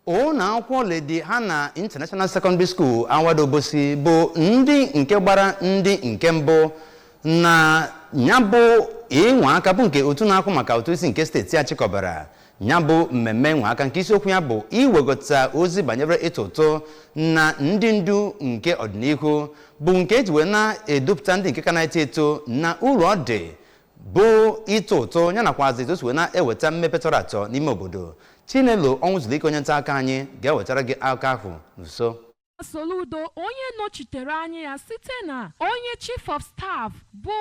Ụlọ akwụkwọ Lady Hannah International Secondary School, Awada Obosi, bụ ndị nke gbara ndị nke mbụ na ya bụ ịnwa aka, bụ nke otu na-akwụ maka ụtụ isi nke steeti a chịkọbara. Ya bụ mmemme ịnwa aka, nke isiokwu ya bụ iwegota ozi banyere ịtụ ụtụ na ndị ndu nke ọdịnihu, bụ nke eji wee na-edupụta ndị nke ka na-eto eto na uru ọ dị bụ ịtụ ụtụ ya, nakwazi etu o si wee na-eweta mmepe tọrọ atọ n'ime obodo. Chinelo Ọnwụzụlike, onye nta aka anyị, ga-ewetara gị akụkọ ahụ nso. Soludo, onye nọchitere anya ya site na onye Chief of Staff bụ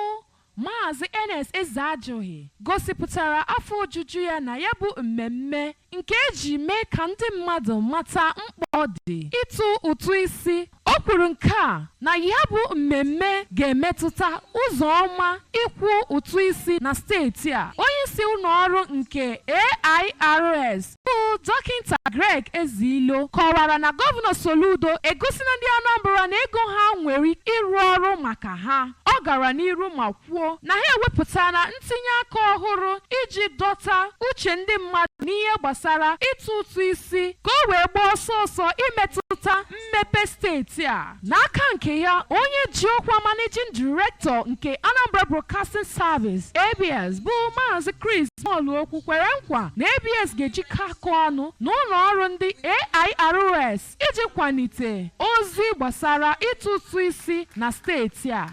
Maazị Ernest Ezeajughi, gosipụtara afọ ojuju ya na ya bụ mmemme nke eji mee ka ndị mmadụ mata mkpa ọ dị ịtụ ụtụ isi. O kwuru nke a na ya bụ mmemme ga-emetụta ụzọ ọma ịkwụ ụtụ isi na steeti a. Onye isi ụlọọrụ nke AIRS bụ Dọkịta Greg Ezilo kọwara na Gọvanọ Soludo egosila ndị Anambra na ego ha nwere ịrụ ọrụ maka ha. Ọ gara n'iru ma kwuo na ha ewepụtala ntinye aka ọhụrụ iji dọta uche ndị mmadụ n'ihe gbasara ịtụ ụtụ isi, ka o wee gbaa ọsọ ọsọ imetụta mmepe steeti a. N'aka nke ya, onye ji ọkwa Managing Director nke Anambra Broadcasting Service, ABS, bụ Maazị Chris Moluokwu, kwere nkwa na ABS ga-ejikọ aka ọnụ na ụlọ ọrụ ndị AIRS iji kwalite ozi gbasara ịtụ ụtụ isi na steeti a.